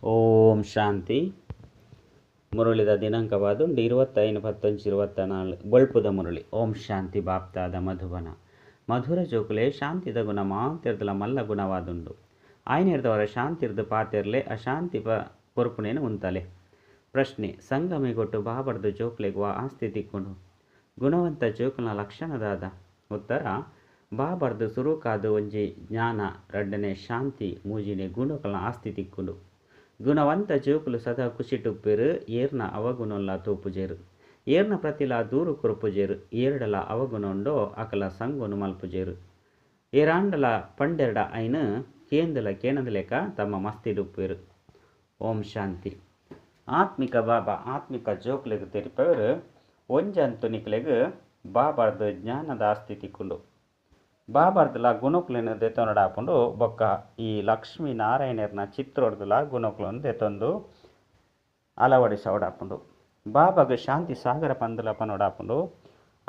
ಓಂ ಶಾಂತಿ. ಮುರಳಿದ ದಿನಾಂಕವಾದುಂಡು 25/10/24. ಬೊಳ್ಪುದ ಮುರಳಿ. ಓಂ ಶಾಂತಿ. ಬಾಪ್ತಾದ ಮಧುಬನ. ಮಧುರ ಜೋಕುಲೆ, ಶಾಂತಿದ ಗುಣ ಮಾತಿರ್ದಲ ಮಲ್ಲ ಗುಣವಾದುಂಡು. ಆಯ್ನೆರ್ದವರ ಶಾಂತಿರ್ದು ಪಾತೆರ್ಲೆ, ಅಶಾಂತಿ ಕೊರ್ಪುನೇನು ಉಂತಲೆ. ಪ್ರಶ್ನೆ: ಸಂಗಮಿಗೊಟ್ಟು ಬಾಬರ್ದು ಜೋಕ್ಲೆಗ್ ವಾ ಆಸ್ತಿ ತಿಕ್ಕೊಂಡು? ಗುಣವಂತ ಜೋಕುಲ್ನ ಲಕ್ಷಣದಾದ? ಉತ್ತರ: ಬಾಬರ್ದು ಸುರುಕಾದು ಒಂಜಿ ಜ್ಞಾನ, ರಡ್ಡನೆ ಶಾಂತಿ, ಮೂಜಿನೆ ಗುಣಕಲ್ನ ಆಸ್ತಿ ತಿಕ್ಕೊಂಡು. ಗುಣವಂತ ಜೋಕುಲು ಸದಾ ಖುಷಿಟುಪ್ಪೆರು, ಏರ್ನ ಅವಗುಣಲ್ಲ ತೋಪುಜೇರು, ಏರ್ನ ಪ್ರತಿಲ ದೂರು ಕೊರ್ಪುಜೇರು, ಏರ್ಡಲ ಅವಗುಣಂಡೋ ಅಕಲ ಸಂಗೊನು ಮಲ್ಪುಜೇರು, ಏರಾಂಡಲ ಪಂಡೆರಡ ಐನು ಕೇಂದಲ ಕೇನದಲೇಕ ತಮ್ಮ ಮಸ್ತಿಡುಪ್ಪೇರು. ಓಂ ಶಾಂತಿ. ಆತ್ಮಿಕ ಬಾಬಾ ಆತ್ಮಿಕ ಜೋಕ್ಲೆಗ್ ತೆರಿಪವರು, ಒಂಜಂತು ನಿಕ್ಲೆಗ್ ಬಾಬಾರ್ದು ಜ್ಞಾನದ ಆಸ್ತಿ ತಿಕ್ಕೊಂಡು. ಬಾಬಾರ್ದಲ ಗುಣಕ್ಲೆನ್ ದೆತೊನಡಾಪುಂಡು. ಬೊಕ್ಕ ಈ ಲಕ್ಷ್ಮೀ ನಾರಾಯಣರ್ನ ಚಿತ್ರೋರ್ದಲ ಗುಣಕ್ಲನ್ ದೆತೊಂದು ಅಳವಡಿಸವಡಾಪುಂಡು. ಬಾಬಾಗ ಶಾಂತಿ ಸಾಗರ ಪಂದಲ ಪನೋಡಾಪುಂಡು.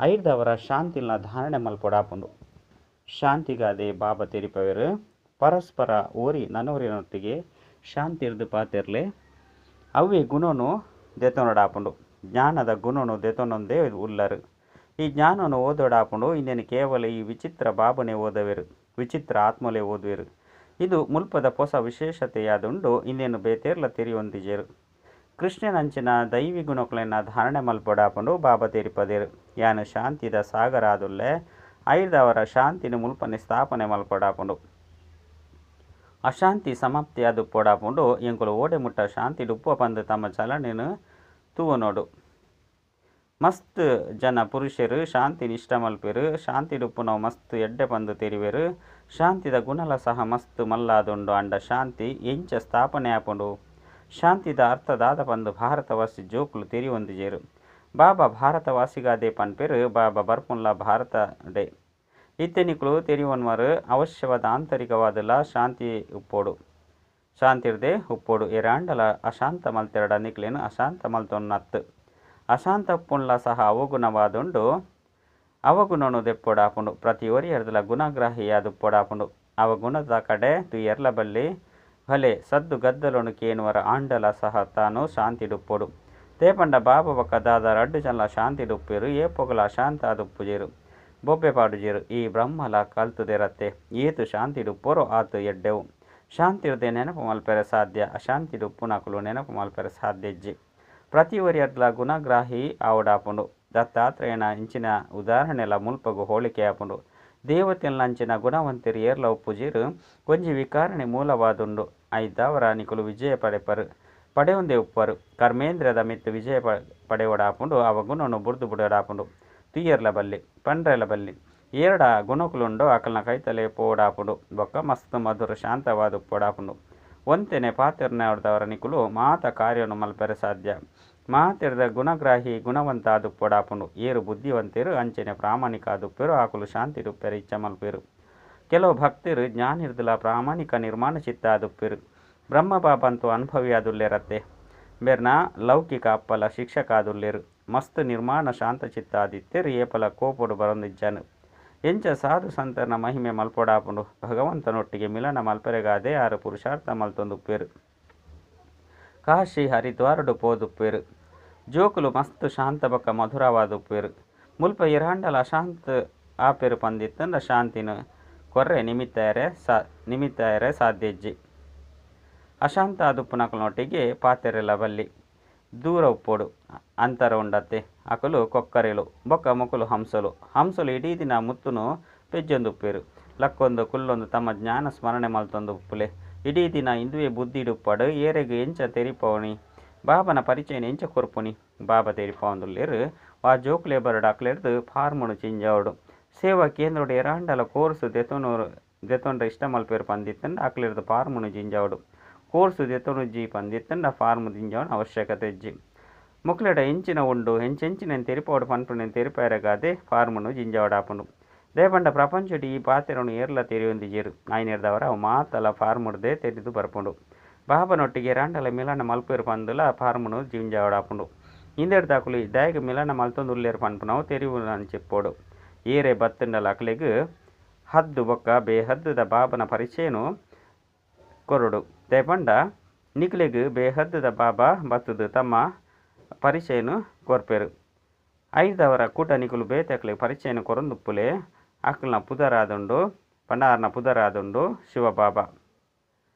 ಐರ್ದವರ ಶಾಂತಿಲ್ನ ಧಾರಣೆ ಮಲ್ಪೊಡಾಪುಂಡು. ಶಾಂತಿಗಾದೆ ಬಾಬಾ ತೆರಿಪವರು, ಪರಸ್ಪರ ಓರಿ ನನೋರಿನೊಟ್ಟಿಗೆ ಶಾಂತಿರ್ದು ಪಾತೆರ್ಲೆ, ಅವ್ವೇ ಗುಣನು ದೆತೊನಡಾಪುಂಡು. ಜ್ಞಾನದ ಗುಣನು ದೆತೊನೊಂದೇ ಉಲ್ಲರು. ಈ ಜ್ಞಾನನು ಓದೋಡಾಪುಂಡು. ಇಂದೇನು ಕೇವಲ ಈ ವಿಚಿತ್ರ ಬಾಬನೆ ಓದವೆರು, ವಿಚಿತ್ರ ಆತ್ಮಲೆ ಓದುವೆರು. ಇದು ಮುಲ್ಪದ ಹೊಸ ವಿಶೇಷತೆಯಾದುಂಡು. ಇಂದೇನು ಬೇತೇರ್ಲ ತೆರಿಯೊಂದಿಜೇರು. ಕೃಷ್ಣನಂಚಿನ ದೈವಿ ಗುಣಕ್ಲೆನ ಧಾರಣೆ ಮಲ್ಪೊಡಾಪುಂಡು. ಬಾಬಾ ತೆರಿಪದೇರು, ಯಾನು ಶಾಂತಿದ ಸಾಗರ ಆದುಲ್ಲೆ. ಐರ್ದವರ ಶಾಂತಿನ ಮುಲ್ಪನೆ ಸ್ಥಾಪನೆ ಮಲ್ಪೊಡಾಪುಂಡು. ಅಶಾಂತಿ ಸಮಾಪ್ತಿ ಅದು ಪೊಡಾಪುಂಡು. ಎಂಕುಲು ಓಡೆ ಮುಟ್ಟ ಶಾಂತಿ ಉಪ್ಪ ಪಂದು ತಮ್ಮ ಚಲನೆನು ತೂವನೋಡು. ಮಸ್ತ್ ಜನ ಪುರುಷರು ಶಾಂತಿ ನಿಷ್ಠ ಮಲ್ಪೆರು. ಶಾಂತಿ ಉಪ್ಪುನವು ಮಸ್ತ್ ಎಡ್ಡೆ ಪಂದು ತೆರಿವೆರು. ಶಾಂತಿದ ಗುಣಲ ಸಹ ಮಸ್ತ್ ಮಲ್ಲಾದುಂಡು. ಅಂಡ ಶಾಂತಿ ಎಂಚ ಸ್ಥಾಪನೆ ಆಪುಂಡು, ಶಾಂತಿದ ಅರ್ಥದಾದ ಪಂದು ಭಾರತವಾಸಿ ಜೋಕುಲು ತೆರಿಯೊಂದಿಜೇರು. ಬಾಬಾ ಭಾರತವಾಸಿಗಾದೆ ಪನ್ಪೆರು. ಬಾಬಾ ಬರ್ಪುನ್ಲ ಭಾರತ ಡೇ. ಇತ್ತೆನಿಕುಲು ತೆರಿಯೊನ್ವರು, ಅವಶ್ಯವಾದ ಆಂತರಿಕವಾದಲ ಶಾಂತಿ ಉಪ್ಪೋಡು, ಶಾಂತಿರ್ದೆ ಉಪ್ಪೋಡು. ಏರಾಂಡಲ ಅಶಾಂತ ಮಲ್ತೆರಡ ನಿಕ್ಲೇನು ಅಶಾಂತ ಮಲ್ತೊನ್ನತ್ತು. ಅಶಾಂತ ಉಪ್ಪುನ್ಲ ಸಹ ಅವಗುಣವಾದುಂಡು. ಅವಗುಣನು ದೆಪ್ಪೊಡಾಪುಂಡು. ಪ್ರತಿ ಒರಿಯರ್ದಲ ಗುಣಗ್ರಾಹಿಯಾದ ಉಪ್ಪೊಡಾಪುಂಡು. ಅವಗುಣದ ಕಡೆ ತುಯರ್ಲ ಬಲ್ಲಿ. ಭಲೆ ಸದ್ದು ಗದ್ದಲನು ಕೇನುವರ ಆಂಡಲ ಸಹ ತಾನು ಶಾಂತಿಡುಪ್ಪೊಡು. ತೇಪಂಡ ಬಾಬಾ ಬೊಕ್ಕ ದಾದ ರಡ್ಡು ಜನಲ ಶಾಂತಿಡುಪ್ಪೇರು. ಏಪೊಗಲ ಅಶಾಂತ ಆದುಪ್ಪುಜೇರು, ಬೊಬ್ಬೆ ಪಾಡುಜೇರು. ಈ ಬ್ರಹ್ಮಲ ಕಲ್ತುದೆರತ್ತೆ, ಏತು ಶಾಂತಿಡುಪ್ಪೋರೋ ಆತು ಎಡ್ಡೆವು. ಶಾಂತಿರ್ದೆ ನೆನಪು ಮಲ್ಪೆರೆ ಸಾಧ್ಯ, ಅಶಾಂತಿಡುಪ್ಪುನಕುಲು ನೆನಪು ಮಲ್ಪೆರೆ ಸಾಧ್ಯ ಇಜ್ಜಿ. ಪ್ರತಿ ಒರಿಯರ್ದಲ ಗುಣಗ್ರಾಹಿ ಆವಡಾಪುಂಡು. ದತ್ತಾತ್ರೇಯನ ಇಂಚಿನ ಉದಾಹರಣೆಲ ಮುಲ್ಪಗು ಹೋಳಿಕೆ ಆಪುಂಡು. ದೇವತೆಲ್ನಂಚಿನ ಗುಣವಂತೆರು ಏರ್ಲ ಉಪ್ಪುಜೇರು. ಒಂಜಿ ವಿಕಾರಣೆ ಮೂಲವಾದುಂಡು. ಐದಾವರ ನಿಕುಲು ವಿಜಯ ಪಡೆಪರು, ಪಡೆಯೊಂದೇ ಉಪ್ಪರು. ಕರ್ಮೇಂದ್ರದ ಮಿತ್ತು ವಿಜಯ ಪಡೆವಡಾಪುಂಡು. ಅವ ಗುಣನು ಬುಡ್ದು ಬುಡಾಪುಂಡು. ತುಯ್ಯರ್ಲ ಬಲ್ಲಿ, ಪಂಡ್ರೆಲ ಬಲ್ಲಿ. ಏರಡ ಗುಣಕುಲುಂಡೋ ಅಕಲ್ನ ಕೈತಲೆ ಪೋಡಾಪುಂಡು. ಬೊಕ್ಕ ಮಸ್ತ್ ಮಧುರ ಶಾಂತವಾದ ಉಪ್ಪೊಡಾಪುಂಡು. ಒಂತೆನೆ ಪಾತೆರ್ನವರ ನಿಕುಲು ಮಾತ ಕಾರ್ಯನು ಮಲ್ಪೆರೆ ಸಾಧ್ಯ. ಮಾತೆರ್ದ ಗುಣಗ್ರಾಹಿ ಗುಣವಂತ ಆದುಪ್ಪೊಡಾಪುಂಡು. ಏರು ಬುದ್ಧಿವಂತೆರು ಅಂಚನೆ ಪ್ರಾಮಾಣಿಕ ಆದುಪ್ಪೆರು. ಆಕುಲು ಶಾಂತಿಡುಪ್ಪೆರೆ ಇಚ್ಛೆ ಮಲ್ಪೆರು. ಕೆಲವು ಭಕ್ತರು ಜ್ಞಾನಿರ್ದಲ ಪ್ರಾಮಾಣಿಕ ನಿರ್ಮಾಣ ಚಿತ್ತ ಆದುಪ್ಪೆರು. ಬ್ರಹ್ಮ ಬಾಬಂತು ಅನುಭವಿ ಆದುಲ್ಲೇರತ್ತೆ. ಬೇರ್ನ ಲೌಕಿಕ ಅಪ್ಪಲ ಶಿಕ್ಷಕ ಆದುಲ್ಲೇರು. ಮಸ್ತ್ ನಿರ್ಮಾಣ ಶಾಂತ ಚಿತ್ತ ಆದಿತ್ತೆರು. ಏಪಲ ಕೋಪೊಡು ಬರೊಂದಿಜ್ಜಾನು. ಎಂಚ ಸಾಧು ಸಂತರ್ನ ಮಹಿಮೆ ಮಲ್ಪೊಡಾಪುಂಡು. ಭಗವಂತನೊಟ್ಟಿಗೆ ಮಿಲನ ಮಲ್ಪೆರೆಗಾದೆ ಆರು ಪುರುಷಾರ್ಥ ಮಲ್ತೊಂದುಪ್ಪೇರು. ಕಾಶಿ ಹರಿದ್ವಾರಡು ಪೋದುಪ್ಪೇರು. ಜೋಕುಲು ಮಸ್ತ್ ಶಾಂತ ಬೊಕ್ಕ ಮಧುರವಾದುಪ್ಪೇರು. ಮುಲ್ಪ ಇರಾಂಡಲ ಅಶಾಂತ ಆಪೆರು ಪಂದಿತ್ತಂಡ ಶಾಂತಿನ ಕೊರ್ರೆ ನಿಮಿತ್ತಾಯರೆ ಸಾಧ್ಯ ಇಜ್ಜಿ. ಅಶಾಂತ ಆದುಪ್ಪುನಕುಲ್ನೊಟ್ಟಿಗೆ ಪಾತೆರೆಲ ಬಲ್ಲಿ, ದೂರ ಉಪ್ಪೋಡು. ಅಂತರ ಉಂಡತ್ತೆ. ಅಕುಲು ಕೊಕ್ಕರೆಲು ಬೊಕ್ಕ ಮೊಕುಲು ಹಂಸಲು. ಹಂಸಲು ಇಡೀ ದಿನ ಮುತ್ತುನು ಪೆಜ್ಜೊಂದುಪ್ಪೇರು. ಲಕ್ಕೊಂದು ಕುಲ್ಲೊಂದು ತಮ್ಮ ಜ್ಞಾನ ಸ್ಮರಣೆ ಮಲ್ತೊಂದು ಉಪ್ಪುಲೆ. ಇಡೀ ದಿನ ಇಂದುವೆ ಬುದ್ಧಿಡುಪ್ಪಡು. ಏರೆಗ್ ಎಂಚ ತೆರಿಪವಣಿ, ಬಾಬನ ಪರಿಚಯನ ಎಂಚ ಕೊರ್ಪುನಿ? ಬಾಬಾ ತೆರಿಪವೊಂದುಲ್ಲೇರು. ವಾ ಜೋಕ್ಲೆ ಬರಡು ಅಕ್ಲೆರ್ದು ಫಾರ್ಮುನು ಚಿಂಜಾವಡು. ಸೇವಾ ಕೇಂದ್ರಡು ಏರಾಂಡಲ ಕೋರ್ಸು ದೆತೊಂಡ್ರೆ ಇಷ್ಟ ಮಲ್ಪೇರು ಪಂದಿತ್ತಂಡ ಅಕ್ಲೆರ್ದು ಫಾರ್ಮುನು ಜಿಂಜಾವಡು. ಕೋರ್ಸು ದೆತೊನುಜ್ಜಿ ಪಂದಿತ್ತಂಡ ಫಾರ್ಮ್ ದಿಂಜಾವನ ಅವಶ್ಯಕತೆ ಇಜ್ಜಿ. ಮೊಕ್ಲೆಡ ಎಂಚಿನ ಉಂಡು ಎಂಚೆಂಚಿನ ತೆರಿಪೋಡು ಪನ್ಪುನೆನ್ ತೆರಿಪಾಯೆರೆಗಾದೆ ಫಾರ್ಮುನು ಜಿಂಜಾವಡಾಪುಂಡು. ದೇಪಂಡ ಪ್ರಪಂಚಡ್ ಈ ಪಾತೆರನು ಏರ್ಲ ತೆರಿಯೊಂದಿಜೆರು. ಆಯ್ನೆರ್ದವರ ಅವು ಮಾತಲ ಫಾರ್ಮುಡ್ದೇ ತೆರಿದು ಬರ್ಪುಂಡು. ಬಾಬನೊಟ್ಟಿಗೆ ರಾಂಡಲ ಮಿಲನ ಮಲ್ಪೇರು ಪಂದುಲ ಫಾರ್ಮುನು ಜಿಂಜಾವಡಾಪುಂಡು. ಇಂದೆಡ್ದಾಕುಲು ದಾಯೆಗ್ ಮಿಲನ ಮಲ್ತೊಂದುಲ್ಲೇರು ಪನ್ಪುನವು ತೆರಿಯುನಂಚಿಪ್ಪೊಡು. ಏರೆ ಬತ್ತುಂಡಲ ಅಕ್ಲೆಗ್ ಹದ್ದು ಬೊಕ್ಕ ಬೇಹದ್ದುದ ಬಾಬನ ಪರಿಚಯನು ಕೊರೊಡು. ದೇಪಂಡ ನಿಕ್ಲೆಗ್ ಬೇಹದ್ದದ ಬಾಬಾ ಬತ್ತುದು ತಮ್ಮ ಪರಿಚಯನು ಕೊರ್ಪೆರು. ಐದವರ ಕೂಟ ನಿಕುಲು ಬೇತೆಕ್ಲೆ ಪರಿಚಯನ ಕೊರೊಂದುಪ್ಪುಲೆ ಅಕ್ಲ್ನ ಪುದರಾದುಂಡು ಪಂಡ ಆರ್ನ ಪುದರಾದುಂಡು ಶಿವಬಾಬಾ.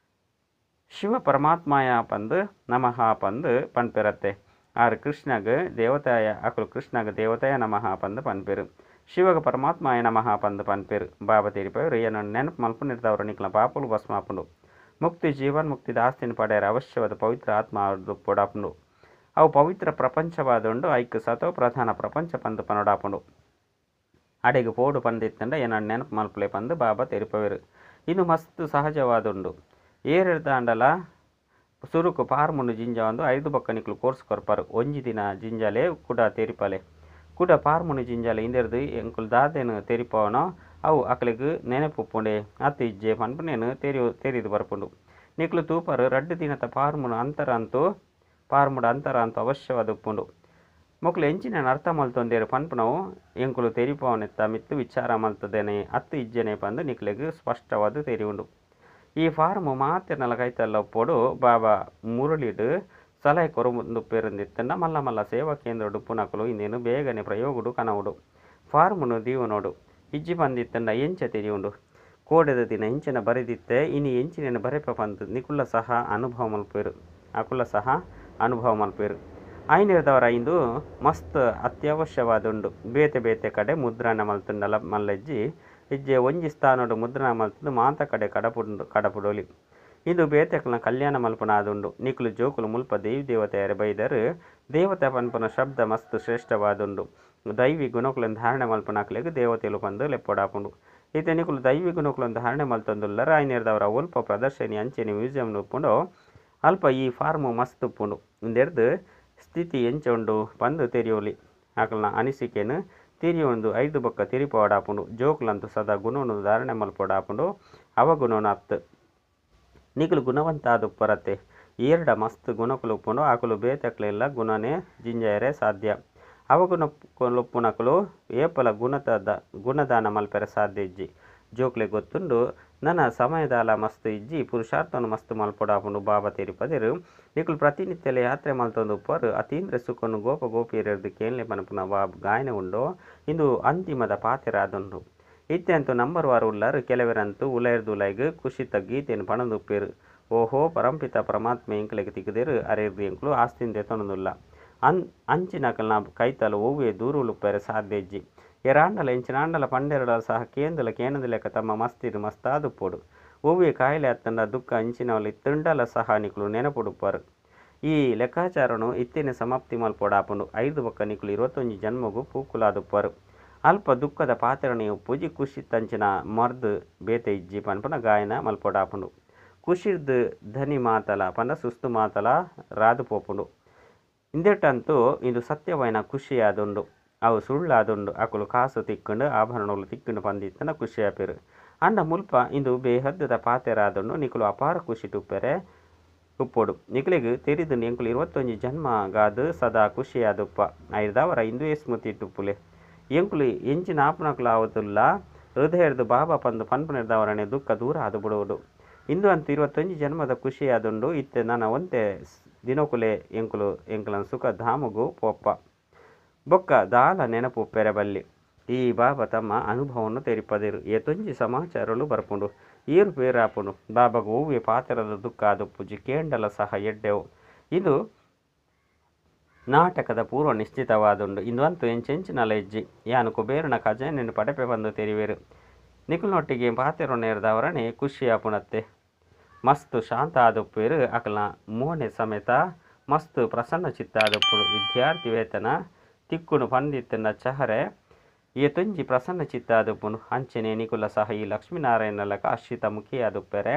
ಶಿವ ಪರಮಾತ್ಮಾಯ ಪಂದ್ ನಮಃ ಪಂದ್ ಪನ್ಪೆರತ್ತೆ. ಆರ್ ಕೃಷ್ಣಗ್ ದೇವತಾಯ ಅಕುಲು ಕೃಷ್ಣಗ್ ದೇವತಾಯ ನಮಃ ಪಂದ್ ಪನ್ಪೆರು. ಶಿವಗ ಪರಮಾತ್ಮಾಯ ನಮಃ ಪಂದ್ ಪನ್ಪೆರು. ಬಾಬಾ ತೆರಿಪೆರು ಏನನ್ನು ನೆನಪು ಮಲ್ಪುನಿರ್ದವ್ರ ನಿಕ್ಲ ಪಾಪಲು ಭಸ್ಮಾಪುಂಡು. ಮುಕ್ತಿ ಜೀವನ್ ಮುಕ್ತಿದ ಆಸ್ತಿನ ಪಡೆಯರ ಅವಶ್ಯವಾದ ಪವಿತ್ರ ಆತ್ಮ ಪೊಡಾಪುಂಡು. ಅವು ಪವಿತ್ರ ಪ್ರಪಂಚವಾದುಂಡು ಐಕ್ ಸತೋ ಪ್ರಧಾನ ಪ್ರಪಂಚ ಪಂದ್ ಪನೊಡಾಪುಂಡು. ಅಡೆಗೆ ಪೋಡು ಪಂದಿತ್ತಂಡ ಏನನ್ನು ನೆನಪು ಮಲ್ಪುಲೆ ಪಂದ್ ಬಾಬಾ ತೆರಿಪವೆರು. ಇದು ಮಸ್ತ್ ಸಹಜವಾದುಂಡು. ಏರೆಡ್ದಾಂಡಲ ಸುರುಕು ಪಾರ್ಮುನು ಜಿಂಜಾವಂದು ಐದು ಬೊಕ್ಕ ನಿಕ್ಲು ಕೋರ್ಸ್ ಕೊರ್ಪರು. ಒಂಜಿ ದಿನ ಜಿಂಜಾಲೆ ಕುಡ ತೆರಿಪಲೆ ಕುಡ ಪಾರ್ಮುನು ಜಿಂಜಾಲೆ ಇಂದೆರ್ದು ಎಂಕುಲು ದಾದೆನು ತೆರಿಪವನೋ ಅವು ಅಕ್ಲೆಗ್ ನೆನಪುಪ್ಪುಂಡೆ ಅತ್ ಇಜ್ಜೆ ಪನ್ಪುನೇನು ತೆರಿದು ಬರ್ಪುಂಡು. ನಿಕ್ಲು ತೂಪರು ರಡ್ಡ್ ದಿನತ ಪಾರ್ಮುನು ಅಂತರ ಅಂತೂ ಪಾರ್ಮುಡು ಅಂತರ ಅಂತೂ ಅವಶ್ಯವಾದ ಉಪ್ಪುಂಡು. ಮೊಕ್ಲು ಎಂಚಿನ ಅರ್ಥ ಮಲ್ತೊಂದೇರು ಪನ್ಪುನವು ಎಂಕುಲು ತೆರಿಪವನೆತ್ತ ಮಿತ್ತು ವಿಚಾರ ಮಲ್ತದೇನೆ ಅತ್ತು ಇಜ್ಜೆನೆ ಪಂದ್ ನಿಕ್ಲೆಗ್ ಸ್ಪಷ್ಟವಾದ ತೆರಿಯುಂಡು. ಈ ಫಾರ್ಮ್ ಮಾತೆರ್ನಲ ಕೈತಲ್ಲ ಉಪ್ಪೊಡು. ಬಾಬಾ ಮುರಳಿಡ್ ಸಲಹೆ ಕೊರೊಂದುಪ್ಪೆರುಂದಿತ್ತಂಡ ಮಲ್ಲ ಮಲ್ಲ ಸೇವಾ ಕೇಂದ್ರ ಉಪ್ಪುನಕುಲು ಇಂದೇನು ಬೇಗನೆ ಪ್ರಯೋಗಡು ಕನವುಡು. ಫಾರ್ಮುನು ದೀವನೋಡು ಇಜ್ಜಿ ಪಂದಿತ್ತಂಡ ಎಂಚ ತೆರಿಯುಂಡು. ಕೋಡೆದ ದಿನ ಎಂಚಿನ ಬರೆದಿತ್ತೆ ಇನಿ ಎಂಚಿನ ಬರೆಪ ಪಂದ್ ನಿಕುಲ್ಲ ಸಹ ಅನುಭವ ಮಲ್ಪೆರು. ಅಕುಲ್ಲ ಸಹ ಅನುಭವ ಮಲ್ಪೆರು. ಐನೆರ್ದವರ ಇಂದು ಮಸ್ತ್ ಅತ್ಯವಶ್ಯವಾದುಂಡು. ಬೇತೆ ಬೇತೆ ಕಡೆ ಮುದ್ರಣ ಮಲ್ತುಂಡಲ ಮಲ್ಲೆಜ್ಜಿ ಇಜ್ಜೆ ಒಂಜಿ ಸ್ಥಾನಡು ಮುದ್ರಣ ಮಲ್ತುಂಡು ಮಾತ ಕಡೆ ಕಡಪುಂಡು ಕಡಪುಡೋಲಿ. ಇಂದು ಬೇತೆಕ್ಲನ ಕಲ್ಯಾಣ ಮಲ್ಪುನಾದುಂಡು. ನಿಕುಲು ಜೋಕುಲು ಮುಲ್ಪ ದೇವಿ ದೇವತೆಯರ ಬೈದರು. ದೇವತೆ ಪನ್ಪುನ ಶಬ್ದ ಮಸ್ತ್ ಶ್ರೇಷ್ಠವಾದುಂಡು. ದೈವಿ ಗುಣಕುలను ಧಾರಣೆ ಮಲ್ಪುನಕ್ಲೆಗ್ ದೇವತೆಲು ಪಂದ್ ಲೆಪ್ಪೊಡಾಪುಂಡು. ಇತ್ತೆ ನಿಕುಲು ದೈವಿ ಗುಣಕುలను ಧಾರಣೆ ಮಲ್ತೊಂದುಲ್ಲರ ಐನೆರ್ದವರ ಒಲ್ಪ ಪ್ರದರ್ಶನಿ ಅಂಚೆನೆ ಮ್ಯೂಸಿಯಂ ಉಪ್ಪುಂಡು ಅಲ್ಪ ಈ ಫಾರ್ಮ್ ಮಸ್ತ್ ಉಪ್ಪುಂಡು. ಇಂದೆರ್ದ್ ಸ್ಥಿತಿ ಎಂಚ ಉಂಡು ಪಂದ್ ತೆರಿಯೋಲಿ. ಅಕಲ್ನ ಅನಿಸಿಕೆನು ತೆರಿಯೊಂದು ಐದು ಬೊಕ್ಕ ತೆರಿಪೋಡಾಪುಂಡು. ಜೋಕುಲಂತೂ ಸದಾ ಗುಣವನ್ನು ಧಾರಣೆ ಮಲ್ಪೊಡಾಪುಂಡು ಅವಗುಣನು ಅತ್ತು. ನಿಕುಲು ಗುಣವಂತ ಆದುಪ್ಪರತ್ತೆ. ಏರ್ಡ ಮಸ್ತ್ ಗುಣಕುಲು ಉಪ್ಪುಂಡು ಅಕುಲು ಬೇತೆಕ್ಲೆಲ್ಲ ಗುಣನೇ ಜಿಂಜಾಯರೆ ಸಾಧ್ಯ. ಅವಗುಣಕುಲುಪ್ಪುನಕುಲು ಏಪಲ ಗುಣತ ಗುಣದಾನ ಮಲ್ಪೆರೆ ಸಾಧ್ಯ ಇಜ್ಜಿ. ಜೋಕ್ಲೆ ಗೊತ್ತುಂಡು ನನ ಸಮಯದಾಲ ಮಸ್ತ್ ಇಜ್ಜಿ ಪುರುಷಾರ್ಥವನ್ನು ಮಸ್ತ್ ಮಲ್ಪೊಡಾಪುಂಡು. ಬಾಬಾ ತೆರಿಪದೆರು ನಿಕುಲು ಪ್ರತಿನಿತ್ಯಲ ಯಾತ್ರೆ ಮಲ್ತೊಂದು ಉಪ್ಪರು ಅತೀಂದ್ರ ಸುಖನು ಗೋಪ ಗೋಪಿಯರೆರ್ದು ಕೇನ್ಲೆ ಪನ್ಪುನ ಗಾಯನ ಉಂಡು. ಇಂದು ಅಂತಿಮದ ಪಾತೆರಾದುಂಡು. ಇತ್ಯಂತೂ ನಂಬರ್ ವಾರು ಉಲ್ಲಾರು ಕೆಲವರಂತೂ ಉಲೈರ್ದು ಉಲೈಗ್ ಖುಷಿತ ಗೀತೆಯನ್ನು ಪಣೊಂದುಪ್ಪೆರು. ಓಹೋ ಪರಂಪಿತ ಪರಮಾತ್ಮೆ ಎಂಕ್ಲೆಗ್ ತಿಕ್ಕುದೆರು ಅರೆರ್ದು ಎಂಕುಲು ಆಸ್ತಿನ ದೆತೊನೊಂದುಲ್ಲ. ಅಂಚಿನಕಲ್ನ ಕೈತಲ್ ಒವ್ವೆ ದೂರುಲುಪ್ಪೆರೆ ಸಾಧ್ಯ ಇಜ್ಜಿ. ಏರಾಂಡಲ ಎಂಚಿನಾಂಡಲ ಪಂಡೆರಡ ಸಹ ಕೇಂದಲ ಕೇನಂದಿಲೆಕ್ಕ ತಮ್ಮ ಮಸ್ತಿಡ್ ಮಸ್ತಾದುಪ್ಪೊಡು. ಒವ್ವೆ ಕಾಯಿಲೆ ಅತ್ತಂಡ ದುಃಖ ಅಂಚಿನವಲ್ ಇತ್ತುಂಡಲ ಸಹ ನಿಕುಲು ನೆನಪುಡುಪ್ಪರು. ಈ ಲೆಕ್ಕಾಚಾರನು ಇತ್ತೇನೆ ಸಮಾಪ್ತಿ ಮಲ್ಪೊಡಾಪುಂಡು. ಐದು ಬೊಕ್ಕ ನಿಕುಲು 21 ಜನ್ಮಗು ಪೂಕುಲಾದುಪ್ಪರು. ಅಲ್ಪ ದುಃಖದ ಪಾತೆರಣೆ ಉಪ್ಪುಜಿ ಖುಷಿ ತಂಚಿನ ಮರ್ದ್ ಬೇತೆ ಇಜ್ಜಿ ಪನ್ಪುನ ಗಾಯನ ಮಲ್ಪೊಡಾಪುಂಡು. ಖುಷಿರ್ದ್ ಧನಿ ಮಾತಲ ಪಂಡ ಸುಸ್ತು ಮಾತಲ ರಾದು ಪೋಪುಂಡು. ಇಂದೆಟಂತೂ ಇಂದು ಸತ್ಯವಾಯಿನ ಖುಷಿಯಾದುಂಡು. ಅವು ಸುಳ್ಳಾದುಂಡು. ಅಕುಲು ಕಾಸು ತಿಕ್ಕುಂಡು ಆಭರಣಗಳು ತಿಕ್ಕುಂಡು ಪಂದಿತ್ತನ ಖುಷಿ ಆಪೆರು. ಅಂಡ ಮುಲ್ಪ ಇಂದು ಬೇಹದ್ದದ ಪಾತೆರಾದುಂಡು. ನಿಕುಲು ಅಪಾರ ಖುಷಿ ಉಪ್ಪೆರೆ ಉಪ್ಪೊಡು. ನಿಕುಲೆಗ್ ತೆರಿದು ಎಂಕುಲು 21 ಜನ್ಮಗಾದ್ ಸದಾ ಖುಷಿಯಾದುಪ್ಪ. ಐರ್ದಾವರ ಇಂದುವೇ ಸ್ಮೃತಿ ಇಟ್ಟುಪ್ಪುಲೆ. ಎಂಕುಲು ಎಂಚಿನ ಆಪುನಕುಲು ಆವದುಲ್ಲ ಹೃದಯರ್ದು ಬಾಬಾ ಪಂದ್ ಪನ್ಪುನೆರ್ದಾವರನೆ ದುಃಖ ದೂರ ಆದು ಬಿಡುವುದು. ಇಂದು ಅಂತೂ 21 ಜನ್ಮದ ಖುಷಿಯಾದುಂಡು. ಇತ್ತೆ ನನ ಒಂತೆ ದಿನಕುಲೆ ಎಂಕುಲು ಎಂಕುಲನ ಸುಖ ಧಾಮಗು ಪೋಪ ಬೊಕ್ಕ ದಾಲ ನೆನಪು ಉಪ್ಪೆರೆ ಬಲ್ಲಿ. ಈ ಬಾಬಾ ತಮ್ಮ ಅನುಭವವನ್ನು ತೆರಿಪದೆರು. ಏತೊಂಜಿ ಸಮಾಚಾರಲು ಬರ್ಪುಂಡು ಏರು ಪೇರಾಪುಂಡು. ಬಾಬಾಗ ಒವ್ವೆ ಪಾತೆರದ ದುಃಖ ಆದುಪ್ಪುಜಿ ಕೇಂಡಲ ಸಹ ಎಡ್ಡೆವು. ಇದು ನಾಟಕದ ಪೂರ್ವ ನಿಶ್ಚಿತವಾದುಂಡು. ಇಂದು ಅಂತೂ ಎಂಚೆಂಚಿನಲ ಇಜ್ಜಿ. ಯಾನು ಕುಬೇರನ ಖಜಾನೆಯನ್ನು ಪಡೆಪೆ ಬಂದು ತೆರಿವೆರು. ನಿಕುಲ್ನೊಟ್ಟಿಗೆ ಪಾತೆರೊನೇರ್ದವರನೆ ಖುಷಿ ಆಪುಣತ್ತೆ. ಮಸ್ತ್ ಶಾಂತ ಆದುಪ್ಪೇರು. ಅಕಲ್ನ ಮೋನೆ ಸಮೇತ ಮಸ್ತ್ ಪ್ರಸನ್ನ ಚಿತ್ತ ಆದುಪ್ಪುಂಡು. ವಿದ್ಯಾರ್ಥಿ ವೇತನ ತಿಕ್ಕುನು ಪಂದಿತ್ತಂಡ ಚಹರೆ ಏತೊಂಜಿ ಪ್ರಸನ್ನ ಚಿತ್ತ ಆದುಪ್ಪುಂಡು. ಅಂಚನೆ ನಿಕುಲ ಸಹ ಈ ಲಕ್ಷ್ಮೀನಾರಾಯಣಲಕ ಅರ್ಷಿತ ಮುಖಿಯಾದುಪ್ಪೆರೆ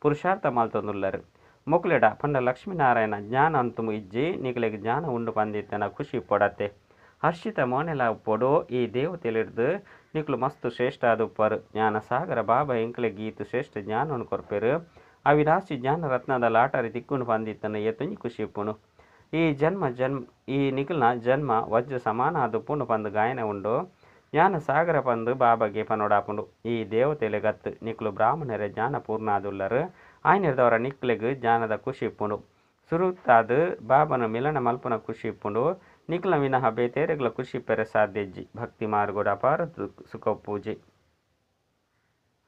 ಪುರುಷಾರ್ಥ ಮಲ್ತೊಂದುಲ್ಲರು. ಮೊಕ್ಲೆಡ ಪಂಡ ಲಕ್ಷ್ಮೀನಾರಾಯಣ ಜ್ಞಾನ ಅಂತೂ ಇಜ್ಜಿ ನಿಕುಲೆಗ್ ಜ್ಞಾನ ಉಂಡು ಪಂದಿತ್ತನ ಖುಷಿ ಪಡತ್ತೆ. ಹರ್ಷಿತ ಮೋನೆಲ ಉಪ್ಪೊಡು. ಈ ದೇವತೆಲಿಡ್ದು ನಿಕುಲು ಮಸ್ತ್ ಶ್ರೇಷ್ಠ ಆದುಪ್ಪರು. ಜ್ಞಾನ ಸಾಗರ ಬಾಬಾ ಎಂಕ್ಲೆಗ್ ಈತ್ ಶ್ರೇಷ್ಠ ಜ್ಞಾನವನ್ನು ಕೊರ್ಪೆರು. ಅವಿನಾಶಿ ಜ್ಞಾನ ರತ್ನದ ಲಾಟರಿ ತಿಕ್ಕುನು ಪಂದಿತ್ತನ ಏತೊಂಜಿ ಖುಷಿ ಉಪ್ಪುಂಡು. ಈ ಜನ್ಮ ಜನ್ಮ ಈ ನಿಕುಲ್ನ ಜನ್ಮ ವಜ್ರ ಸಮಾನ ಆದುಪ್ಪುಂಡು ಪಂದ್ ಗಾಯನ ಉಂಡು. ಜ್ಞಾನ ಸಾಗರ ಪಂದ್ ಬಾಬಾಗೆ ಪನೊಡಾಪುಂಡು. ಈ ದೇವತೆಲೆ ಗತ್ತು ನಿಕುಲು ಬ್ರಾಹ್ಮಣರೇ ಜ್ಞಾನ ಪೂರ್ಣ ಆದುಲ್ಲರು. ಆಯ್ನಿರ್ದವರ ನಿಕ್ಲೆಗ್ ಜ್ಞಾನದ ಖುಷಿ ಇಪ್ಪುಂಡು. ಸುರುತಾದ್ ಬಾಬನ ಮಿಲನ ಮಲ್ಪುನ ಖುಷಿ ಇಪ್ಪುಂಡು. ನಿಕ್ಲ ವಿನಃ ಬೇತೇರೆಗ್ಲ ಖುಷಿ ಇಪ್ಪೆರೆ ಸಾಧ್ಯ ಇಜ್ಜಿ. ಭಕ್ತಿ ಮಾರ್ಗೋಡು ಅಪಾರ ಸುಖ ಪೂಜೆ,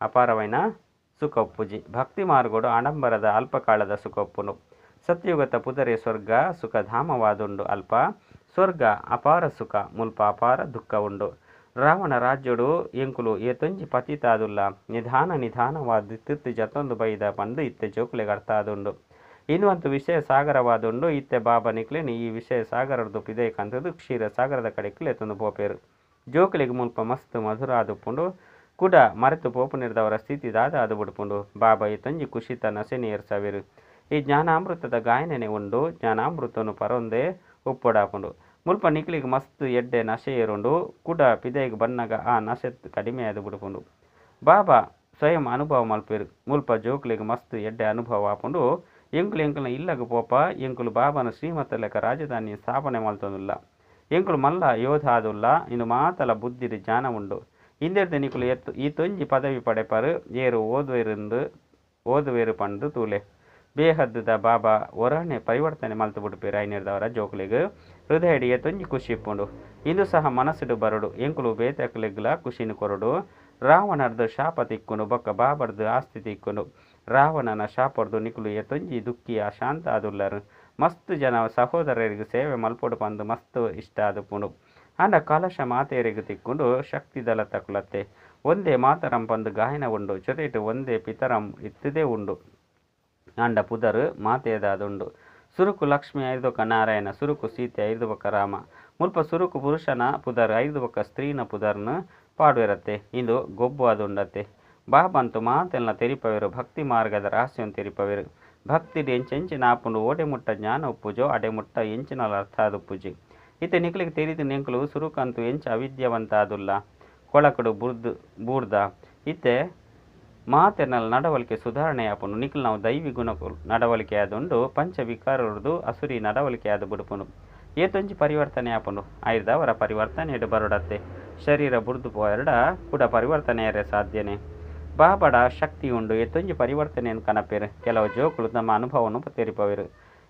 ಅಪಾರವೈನ ಸುಖ ಪೂಜೆ. ಭಕ್ತಿ ಮಾರ್ಗೋಡು ಆಡಂಬರದ ಅಲ್ಪಕಾಲದ ಸುಖ ಉಪ್ಪುಂಡು. ಸತ್ಯಯುಗತ ಪುದರೆ ಸ್ವರ್ಗ ಸುಖಧಾಮವಾದುಂಡು. ಅಲ್ಪ ಸ್ವರ್ಗ ಅಪಾರ ಸುಖ, ಮುಲ್ಪ ಅಪಾರ ದುಃಖ ಉಂಡು. ರಾವಣ ರಾಜ್ಯೋಡು ಎಂಕುಲು ಏತೊಂಜಿ ಪತಿತಾದುಲ್ಲ, ನಿಧಾನ ನಿಧಾನವಾದ್ ತಿರ್ತು ಜತ್ತೊಂದು ಬೈದ ಪಂದು ಇತ್ತೆ ಜೋಕುಲೆಗ್ ಅರ್ಥ ಆದುಂಡು. ಇಂದು ವಿಷಯ ಸಾಗರವಾದುಂಡು. ಇತ್ತೆ ಬಾಬಾ ನಿಕ್ಲೆನ್ ಈ ವಿಷಯ ಸಾಗರರ್ದು ಪಿದೈ ಕಂತದು ಕ್ಷೀರ ಸಾಗರದ ಕಡೆಕ್ ಲೆತ್ತೊಂದು ಪೋಪೆರು. ಜೋಕುಲೆಗ್ ಮುಲ್ಪ ಮಸ್ತ್ ಮಧುರ ಆದುಪ್ಪುಂಡು. ಕುಡ ಮರೆತು ಪೋಪುನಿರ್ದವರ ಸ್ಥಿತಿ ದಾದ ಆದು ಬಿಡ್ಪುಂಡು. ಬಾಬಾ ಏತೊಂಜಿ ಖುಷಿತ ನಸೆನೆ ಏರ್ಸವೆರು. ಈ ಜ್ಞಾನಾಮೃತದ ಗಾಯನನೆ ಉಂಡು. ಜ್ಞಾನಾಮೃತನು ಪರೊಂದೇ ಉಪ್ಪೊಡಾಪುಂಡು. ಮುಲ್ಪ ನಿಕ್ಲೆಗ್ ಮಸ್ತ್ ಎಡ್ಡೆ ನಶೆ ಏರುಂಡು. ಕುಡ ಪಿದೈಗ್ ಬನ್ನಗ ಆ ನಶೆ ಕಡಿಮೆ ಆದು ಬಿಡ್ಪುಂಡು. ಬಾಬಾ ಸ್ವಯಂ ಅನುಭವ ಮಲ್ಪೆರು. ಮುಲ್ಪ ಜೋಕುಲೆಗ್ ಮಸ್ತ್ ಎಡ್ಡೆ ಅನುಭವ ಆಪುಂಡು. ಎಂಕುಲು ಎಂಕಲ್ನ ಇಲ್ಲಗ್ ಪೋಪ, ಎಂಕುಲು ಬಾಬನ ಶ್ರೀಮತ ಲೆಕ್ಕ ರಾಜಧಾನಿ ಸ್ಥಾಪನೆ ಮಲ್ತೊಂದುಲ್ಲ. ಎಂಕುಲು ಮಲ್ಲ ಯೋಧ ಆದುಲ್ಲ. ಇಂದು ಮಾತಲ ಬುದ್ಧಿಡ್ ಜ್ಞಾನ ಉಂಡು. ಇಂದೆರ್ದ ನಿಕುಲು ಎತ್ತು ಈ ತೊಂಜಿ ಪದವಿ ಪಡೆಪರು ಏರು ಓದುವೆರಿಂದು ಓದುವೆರು ಪಂದು ತೂಲೆ. ಬೇಹದ್ದುದ ಬಾಬಾ ಒರಾನೆ ಪರಿವರ್ತನೆ ಮಲ್ತು ಬಿಡ್ಪೇರು. ಐನಿರ್ದವರ ಜೋಕುಲೆಗ್ ಹೃದಯಡ್ ಏತೊಂಜಿ ಖುಷಿ ಇಪ್ಪುಂಡು. ಇಂದು ಸಹ ಮನಸ್ಸುಡು ಬರಡು. ಎಂಕುಲು ಬೇತಕ್ಲೆಗ್ಲ ಖುಷಿನ ಕೊರಡು. ರಾವಣರ್ದು ಶಾಪ ತಿಕ್ಕುಂಡು, ಬೊಕ್ಕ ಬಾಬರ್ದು ಆಸ್ತಿ ತಿಕ್ಕುಂಡು. ರಾವಣನ ಶಾಪರ್ದು ನಿಕುಲು ಏತೊಂಜಿ ದುಃಖಿ ಅಶಾಂತ ಆದುಲ್ಲರು. ಮಸ್ತ್ ಜನ ಸಹೋದರರಿಗೆ ಸೇವೆ ಮಲ್ಪೊಡು ಪಂದು ಮಸ್ತ್ ಇಷ್ಟ ಆದುಪ್ಪುಂಡು. ಆಂಡ ಕಲಶ ಮಾತೆಯರಿಗೆ ತಿಕ್ಕುಂಡು. ಶಕ್ತಿ ದಳ ತಕುಲತ್ತೆ ಒಂದೇ ಮಾತರಂ ಪಂದು ಗಾಯನ ಉಂಡು. ಜೊತೆಟ್ ಒಂದೇ ಪಿತರಂ ಇತ್ತದೇ ಉಂಡು. ಆಂಡ ಪುದರ್ ಮಾತೆಯದಾದುಂಡು. ಸುರುಕು ಲಕ್ಷ್ಮಿ ಐರ್ದೊಕ ನಾರಾಯಣ, ಸುರುಕು ಸೀತೆ ಐರ್ದೊಕ ರಾಮ. ಮುಲ್ಪ ಸುರುಕು ಪುರುಷನ ಪುದರ್ ಐರ್ದೊಕ ಸ್ತ್ರೀನ ಪುದರ್ನು ಪಾಡುವಿರತ್ತೆ. ಇಂದು ಗೊಬ್ಬು ಆದುಂಡತ್ತೆ. ಬಾಬಂತು ಮಾತೆಲ್ಲ ತೆರಿಪವೆರು. ಭಕ್ತಿ ಮಾರ್ಗದ ರಹಸ್ಯವನ್ನು ತೆರಿಪವೆರು. ಭಕ್ತಿಡ್ ಎಂಚೆಂಚಿನ ಆಪುಂಡು. ಓಡೆ ಮುಟ್ಟ ಜ್ಞಾನ ಉಪ್ಪುಜೋ ಅಡೆ ಮುಟ್ಟ ಎಂಚಿನಲ ಅರ್ಥ ಆದುಪ್ಪುಜಿ. ಇತ್ತೆ ನಿಕ್ಲೆಗ್ ತೆರಿದು ನೆಂಕುಲು ಸುರುಕಂತು ಎಂಚ ಅವಿದ್ಯವಂತ ಆದುಲ್ಲ, ಕೊಳಕಡು ಬುರ್ದು ಬೂರ್ದ. ಇತ್ತೆ ಮಾತೆರ್ನಲ ನಡವಳಿಕೆ ಸುಧಾರಣೆ ಆಪುಂಡು. ನಿಕ್ಲು ನಾವು ದೈವಿ ಗುಣ ನಡವಳಿಕೆ ಆದುಂಡು. ಪಂಚವಿಕಾರರ್ದು ಅಸುರಿ ನಡವಳಿಕೆ ಆದು ಬಿಡ್ಪುಂಡು. ಏತೊಂಜಿ ಪರಿವರ್ತನೆ ಆಪುಂಡು. ಆಯ್ದವರ ಪರಿವರ್ತನೆಡ್ ಬರಡತ್ತೆ. ಶರೀರ ಬುರ್ದು ಪೋಯರ್ಡ ಕೂಡ ಪರಿವರ್ತನೆ ಏರೆ ಸಾಧ್ಯನೆ. ಬಾಬಡ ಶಕ್ತಿ ಉಂಡು. ಏತೊಂಜಿ ಪರಿವರ್ತನೆಯನ್ನು ಕನಪೇರು. ಕೆಲವು ಜೋಕುಲು ತಮ್ಮ ಅನುಭವವನ್ನು ತೆರಿಪವೆರು.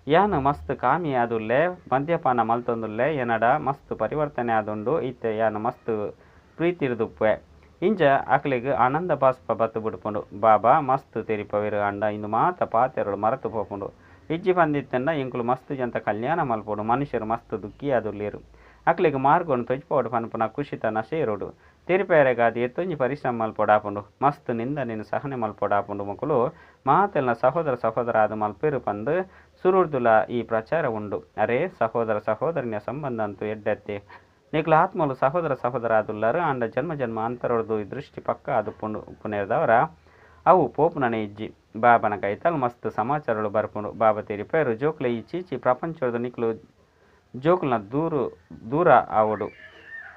ಯಾನು ಮಸ್ತ್ ಕಾಮಿ ಆದುಲ್ಲೆ, ಮದ್ಯಪಾನ ಮಲ್ತೊಂದುಲ್ಲೆ, ಎನಡ ಮಸ್ತ್ ಪರಿವರ್ತನೆ ಆದುಂಡು. ಇತ್ತೆ ಯಾನು ಮಸ್ತ್ ಪ್ರೀತಿರ್ದುಪ್ಪೆ. ಇಂಚ ಅಕ್ಲೆಗ್ ಆನಂದ ಬಾಷ್ಪ ಬತ್ತು ಬಿಡ್ಪುಂಡು. ಬಾಬಾ ಮಸ್ತ್ ತೆರಿಪವೆರು. ಆಂಡ ಇಂದು ಮಾತ ಪಾತೆರಲು ಮರೆತು ಪೋಪುಂಡು. ಇಜ್ಜಿ ಪಂದಿತ್ತಂಡ ಎಂಕುಲು ಮಸ್ತ್ ಜಂತ ಕಲ್ಯಾಣ ಮಲ್ಪೊಡು. ಮನುಷ್ಯರು ಮಸ್ತ್ ದುಃಖಿ ಆದುಲ್ಲೇರು. ಅಕ್ಲೆಗ್ ಮಾರ್ಗವನ್ನು ತೊಜ್ಪೋಡು ಪನ್ಪುನ ಖುಷಿತ ನಶೆ ಇರೋಡು. ತೆರಿಪೆರೆಗಾದ್ ಎತ್ತೊಂಜಿ ಪರಿಶ್ರಮ ಮಲ್ಪೊಡಾಪುಂಡು. ಮಸ್ತ್ ನಿಂದನೆನ್ ಸಹನೆ ಮಲ್ಪೊಡಾಪುಂಡು. ಮೊಕುಲು ಮಾತೆಲ್ಲ ಸಹೋದರ ಸಹೋದರ ಆದ್ ಮಲ್ಪೆರು ಪಂದು ಸುರುರ್ದುಲ ಈ ಪ್ರಚಾರ ಉಂಡು. ಅರೆ ಸಹೋದರ ಸಹೋದರಿನ ಸಂಬಂಧ ಅಂತೂ ಎಡ್ಡೆತ್ತೆ. ನಿಕ್ಲು ಆತ್ಮಲು ಸಹೋದರ ಸಹೋದರ ಆದುಲ್ಲರು. ಆಂಡ ಜನ್ಮ ಜನ್ಮ ಅಂತರೊರ್ದು ಈ ದೃಷ್ಟಿ ಪಕ್ಕ ಆದುಪ್ಪುಂಡು. ಉಪ್ಪುನೇರ್ದವರ ಅವು ಪೋಪುನನೆ ಇಜ್ಜಿ. ಬಾಬನ ಕೈತಲ್ ಮಸ್ತ್ ಸಮಾಚಾರಗಳು ಬರ್ಪುಂಡು. ಬಾಬಾ ತೆರಿಪೆರು ಜೋಕ್ಲೆ ಈ ಚೀಚಿ ಪ್ರಪಂಚದ ನಿಕ್ಲು ಜೋಕುಲ್ನ ದೂರ ಆವೊಡು,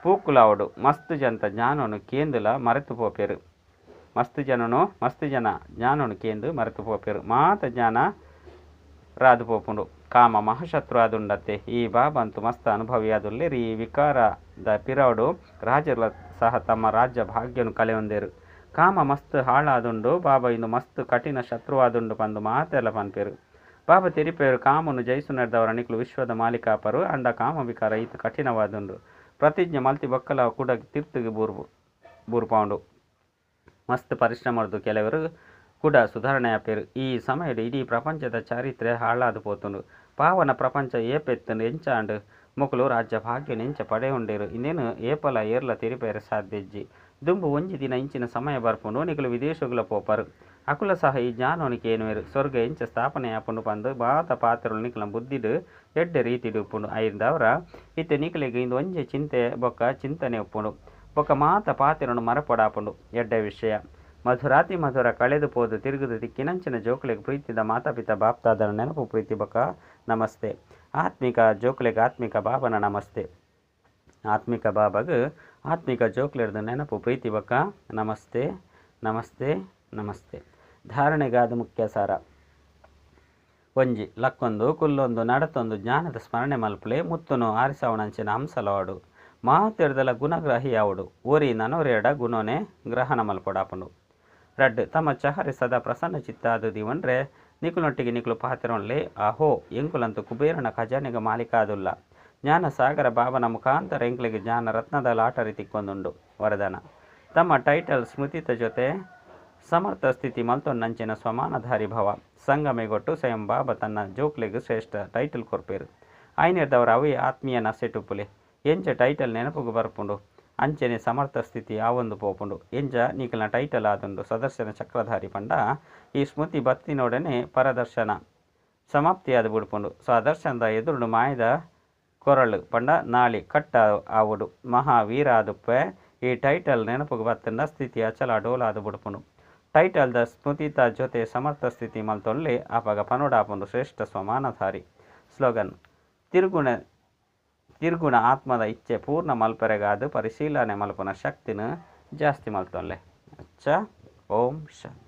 ಪೂಕುಲಾವೊಡು. ಮಸ್ತ್ ಜನತ ಜ್ಞಾನನು ಕೇಂದುಲ ಮರೆತು ಪೋಪೆರು. ಮಸ್ತ್ ಜನ ಜ್ಞಾನನು ಕೇಂದು ಮರೆತು ಪೋಪೆರು. ಮಾತ ಜ್ಞಾನ ರಾದು ಪೋಪುಂಡು. ಕಾಮ ಮಹಾಶತ್ರು ಆದುಂಡತ್ತೆ. ಈ ಬಾಬಂತು ಮಸ್ತ್ ಅನುಭವಿ ಆದುಲ್ಲೇರು. ಈ ವಿಕಾರದ ಪಿರವಡು ರಾಜರ ಸಹ ತಮ್ಮ ರಾಜ್ಯ ಭಾಗ್ಯನು ಕಳೆಯೊಂದೇರು. ಕಾಮ ಮಸ್ತ್ ಹಾಳಾದುಂಡು. ಬಾಬಾ ಇಂದು ಮಸ್ತ್ ಕಠಿಣ ಶತ್ರು ಆದುಂಡು ಪಂದು ಮಾತೆಲ್ಲ ಪನ್ಪೆರು. ಬಾಬಾ ತೆರಿಪೆರು ಕಾಮನು ಜಯಿಸು ನಡೆದವರ ನಿಕ್ಲು ವಿಶ್ವದ ಮಾಲೀಕಾಪರು. ಅಂಡ ಕಾಮ ವಿಕಾರ ಈತ ಕಠಿಣವಾದುಂಡು. ಪ್ರತಿಜ್ಞೆ ಮಲ್ತಿ ಬೊಕ್ಕಲ ಕೂಡ ತಿರ್ತುಗೆ ಬೂರ್ಪೌಂಡು. ಮಸ್ತ್ ಪರಿಶ್ರಮರ್ದು ಕೆಲವರು ಕೂಡ ಸುಧಾರಣೆ ಆಪೇರು. ಈ ಸಮಯದ ಇಡೀ ಪ್ರಪಂಚದ ಚಾರಿತ್ರ್ಯ ಹಾಳಾದು ಪೋತುಂಡು. ಪಾವನ ಪ್ರಪಂಚ ಏಪೆತ್ತುಂಡು ಎಂಚಾಂಡು ಮೊಕುಲು ರಾಜ್ಯ ಭಾಗ್ಯ ನೆಂಚ ಪಡೆಯುಂಡೇರು. ಇಂದೇನು ಏಪಲ ಏರ್ಲ ತೆರಿಪೇರೆ ಸಾಧ್ಯ ಇಜ್ಜಿ. ದುಂಬು ಒಂಜಿ ದಿನ ಇಂಚಿನ ಸಮಯ ಬರ್ಪುಂಡು. ನಿಕುಲು ವಿದೇಶಗಳ ಪೋಪರು. ಅಕುಲ ಸಹ ಈ ಜ್ಞಾನೋನಿಕೆ ಏನುವೇರು. ಸ್ವರ್ಗ ಎಂಚ ಸ್ಥಾಪನೆ ಆಪುಂಡು ಪಂದು ಬಾತ ಪಾತ್ರಲು ನಿಕುಲ ಬುದ್ಧಿಡು ಎಡ್ಡೆ ರೀತಿಡು ಉಪ್ಪುಂಡು. ಐಂದವರ ಇತ್ತೆ ನಿಕುಲೆಗ್ ಇಂದು ಒಂಜಿ ಚಿಂತೆ ಬೊಕ್ಕ ಚಿಂತನೆ ಉಪ್ಪುಂಡು. ಬೊಕ್ಕ ಮಾತ ಪಾತ್ರನು ಮರಪೊಡಾಪುಂಡು. ಎಡ್ಡೆ ವಿಷಯ ಮಧುರಾತಿ ಮಧುರ ಕಳೆದು ಪೋದು ತಿರುಗುದು ತಿಕ್ಕಿನಂಚಿನ ಜೋಕುಲೆಗ್ ಪ್ರೀತಿದ ಮಾತಾಪಿತ ಬಾಪ್ತಾದನ ನೆನಪು ಪ್ರೀತಿ ಬೊಕ್ಕ ನಮಸ್ತೆ. ಆತ್ಮಿಕ ಜೋಕುಲೆಗ್ ಆತ್ಮಿಕ ಬಾಬನ ನಮಸ್ತೆ. ಆತ್ಮಿಕ ಬಾಬಗ್ ಆತ್ಮಿಕ ಜೋಕುಲೆರ್ದ ನೆನಪು ಪ್ರೀತಿ ಬೊಕ್ಕ ನಮಸ್ತೆ ನಮಸ್ತೆ ನಮಸ್ತೆ. ಧಾರಣೆಗಾದ ಮುಖ್ಯ ಸಾರ. ಒಂಜಿ ಲಕ್ಕೊಂದು ಕುಲ್ಲೊಂದು ನಡತೊಂದು ಜ್ಞಾನದ ಸ್ಮರಣೆ ಮಲ್ಪಲೆ ಮುತ್ತುನು ಆರಿಸವಣಂಚಿನ ಅಂಸಲವಾಡು. ಮಾತೆರ್ದಲ ಗುಣಗ್ರಾಹಿ ಯಾವಡು. ಓರಿ ನನೊರೆಡ ಗುಣನೆ ಗ್ರಹಣ ಮಲ್ಪೊಡಾಪುಂಡು. ರಡ್ಡ್, ತಮ್ಮ ಚಹರೆ ಸದಾ ಪ್ರಸನ್ನ ಚಿತ್ತ ಆದ್ ದೀವೊನ್ರೆ ನಿಕುಲ್ನೊಟ್ಟಿಗೆ ನಿಕುಲು ಪಾತೆರೊನ್ಲೆ, ಆಹೋ! ಎಂಕುಲಂತೂ ಕುಬೇರನ ಖಜಾನೆಗ್ ಮಾಲೀಕ ಆದುಲ್ಲ. ಜ್ಞಾನ ಸಾಗರ ಬಾಬಾನ ಮುಖಾಂತರ ಎಂಕ್ಲೆಗ್ ಜ್ಞಾನ ರತ್ನದ ಲಾಟರಿ ತಿಕ್ಕೊಂದುಂಡು. ವರದಾನ, ತಮ್ಮ ಟೈಟಲ್ ಸ್ಮೃತಿತ ಜೊತೆ ಸಮರ್ಥ ಸ್ಥಿತಿ ಮಲ್ತೊನ್ನಂಚಿನ ಸ್ವಮಾನಧಾರಿ ಭವ. ಸಂಗಮಯುಗೊಟ್ಟು ಸ್ವಯಂ ಬಾಬಾ ತನ್ನ ಜೋಕ್ಲೆಗ್ ಶ್ರೇಷ್ಠ ಟೈಟಲ್ ಕೊರ್ಪೆರ್. ಆಯಿನೆಡ್ದಾವರ ಅವ್ವೇ ಆತ್ಮೀಯ ನಸೆಟ್ ಉಪ್ಪುಲೆ. ಎಂಚ ಟೈಟಲ್ ನೆನಪುಗು ಬರ್ಪುಂಡು ಅಂಚನೆ ಸಮರ್ಥ ಸ್ಥಿತಿ ಆವೊಂದು ಪೋಪುಂಡು. ಎಂಚ ನಿಕಲ್ನ ಟೈಟಲ್ ಆದುಂಡು ಸದರ್ಶನ ಚಕ್ರಧಾರಿ ಪಂಡ ಈ ಸ್ಮೃತಿ ಬತ್ತಿನೊಡನೆ ಪರದರ್ಶನ ಸಮಾಪ್ತಿಯಾದ್ ಬುಡ್ಪುಂಡು. ಸ್ವದರ್ಶನದ ಎದುರುಡು ಮಾಯದ ಕೊರಳು ಪಂಡ ನಾಳಿ ಕಟ್ಟ ಆವೊಡು. ಮಹಾವೀರ ಆದುಪ್ಪೆ. ಈ ಟೈಟಲ್ ನೆನಪುಗು ಬತ್ತುಂಡ ಸ್ಥಿತಿ ಅಚಲ ಅಡೋಲ ಆದ್ ಬುಡ್ಪುಂಡು. ಟೈಟಲ್ ದ ಸ್ಮೃತಿತ ಜೊತೆ ಸಮರ್ಥ ಸ್ಥಿತಿ ಮಲ್ತೊನ್ಲೆ ಅಪಗ ಪನೊಡಾಪುಂಡು ಶ್ರೇಷ್ಠ ಸ್ವಮಾನಧಾರಿ. ಸ್ಲೋಗನ್, ತಿರುಗುಣ ತಿರ್ಗುಣ ಆತ್ಮದ ಇಚ್ಛೆ ಪೂರ್ಣ ಮಲ್ಪೆರೆಗಾದ್ ಪರಿಶೀಲನೆ ಮಲ್ಪುನ ಶಕ್ತಿನ ಜಾಸ್ತಿ ಮಲ್ತೊನ್ಲೆ. ಅಚ್ಚ, ಓಂ ಶಾಂತಿ.